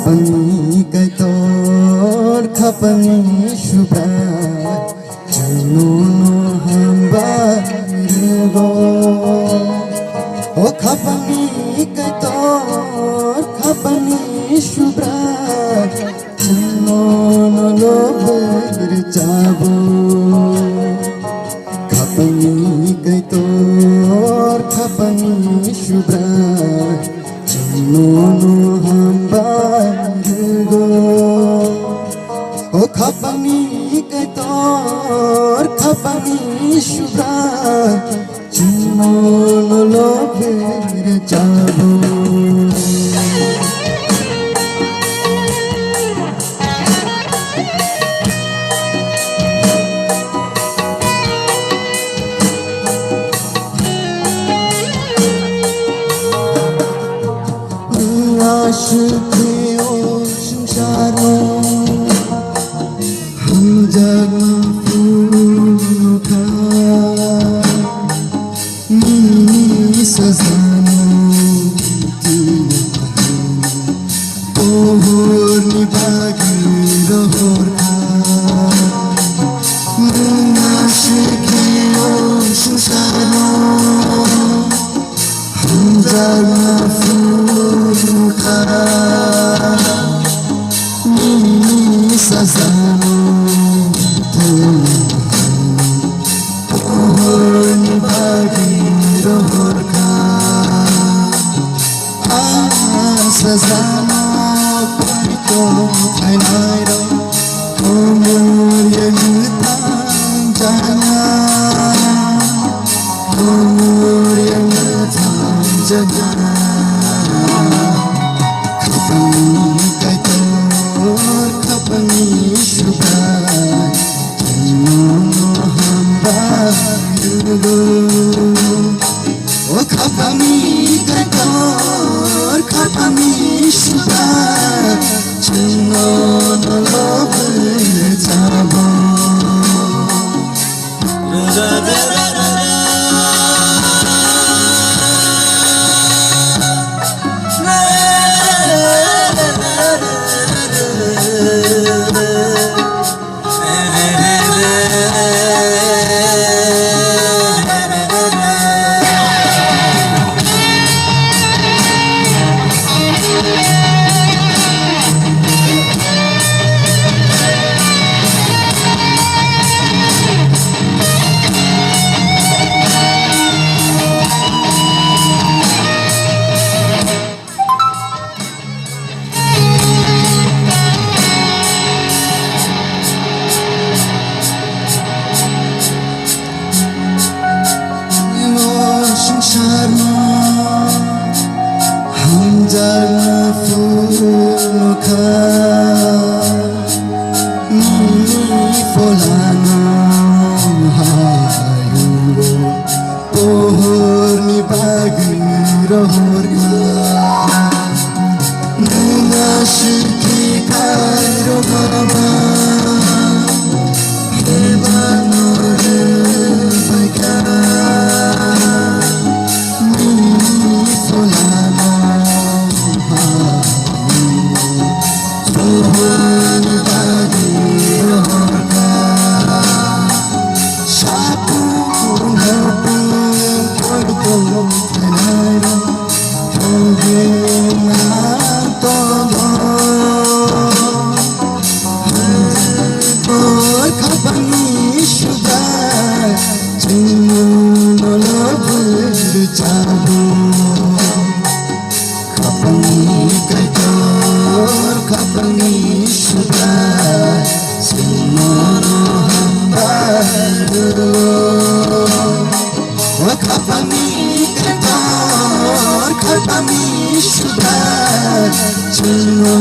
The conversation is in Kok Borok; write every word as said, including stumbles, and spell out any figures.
Ani Kaitor khapangni subra, chwngno hambai rwgo. O khapangni Kaitor, khapangni subra, chwngno lobwi rwchabo. Khapangni Kaitor, khapangni subra, chwngno hambai rwgo. O khapangni Kaitor, khapangni subra, chwngno lobwi rwchabo. Nwng aswk khe o swngcharo hamjakma phunukha. Nini sajano pohorni bagwi rohorkha. Nwng aswk khe o swngcharo hamjakma phunukha. Nini sajano pohorni bagwi rohorkha. Asa jano poito khainairok, umur yang tang jana, umur yang tang jana. Khapangni Kaitor, khapangni subra, chwngno hambai rwgo. O khapangni Kaitor, khapangni subra, chwngno lobwi rwchabo. Swngcharno hamjakma phunukha, nini pholano hayungo. Pohorni bagwi rohorkha, nwng aswk khe khairokma ba, hemano rwbaikha, nini pholano ha. Pohorni bagwi rohorkha, satung nopung koitung khainairok, hogeng ang tongo. Hangkor khapangni subra, chwngno lobwi rwchabo. Khapangni Kaitor, khapangni subra, chwngno hambai rwgo. O khapangni Kaitor, khapangni subra, chwngno